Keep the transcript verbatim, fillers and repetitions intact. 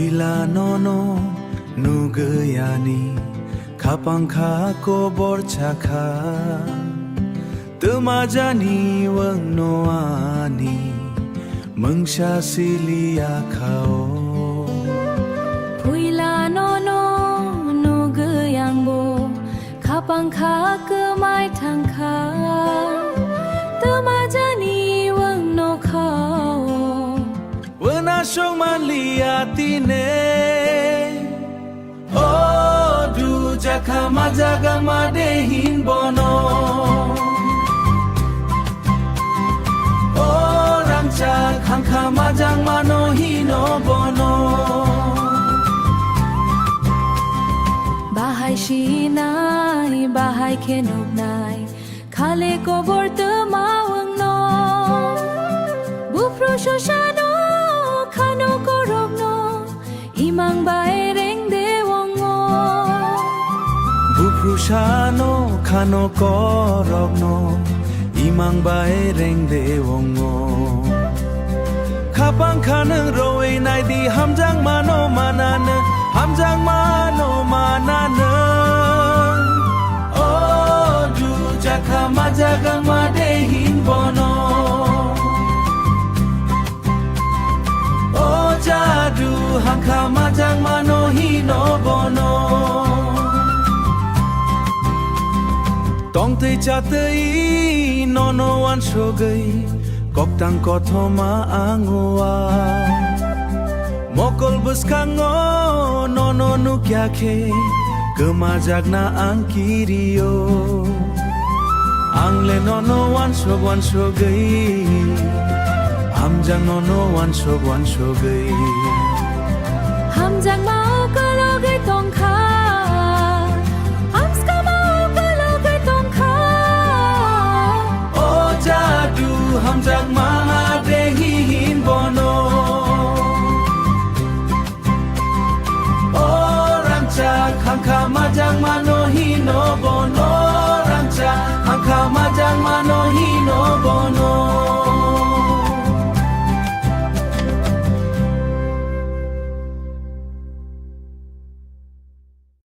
Puila nono nugwi ani khapang kha kobor chakha. Twma jani wngno ani mungsa siliya kha o. Puila nono nugwi angbo khapang kha kwmai thangkha. Twma jani wngno kha o. Wngna songmanliya tine. O dujakha majak wngma de hin bono. O rangchak hangkha majak mano hino bono. Bahai sinai, bahai khe nuknai, khale kobor twma wngno. Buphru sosano khano korokno, imang bai rengde wongo. Buphru sano khano korokno, imang bai rengde wongo. Khapang khanang roi naidi hamjak mano mananang, hamjak mano mananang. O dujakha majak wngma de hin bono. O jadu hangkha majak mano hino bono. Tongtwi chatwi nono wansugwi koktang kothoma ang o a. Mokol bwskango nono nukya khe kwmajakna ang kirio. Ang le nono wansuk wansugwi, hamjak nono wansuk wansugwi. Hamjakma o kologwi tongkha.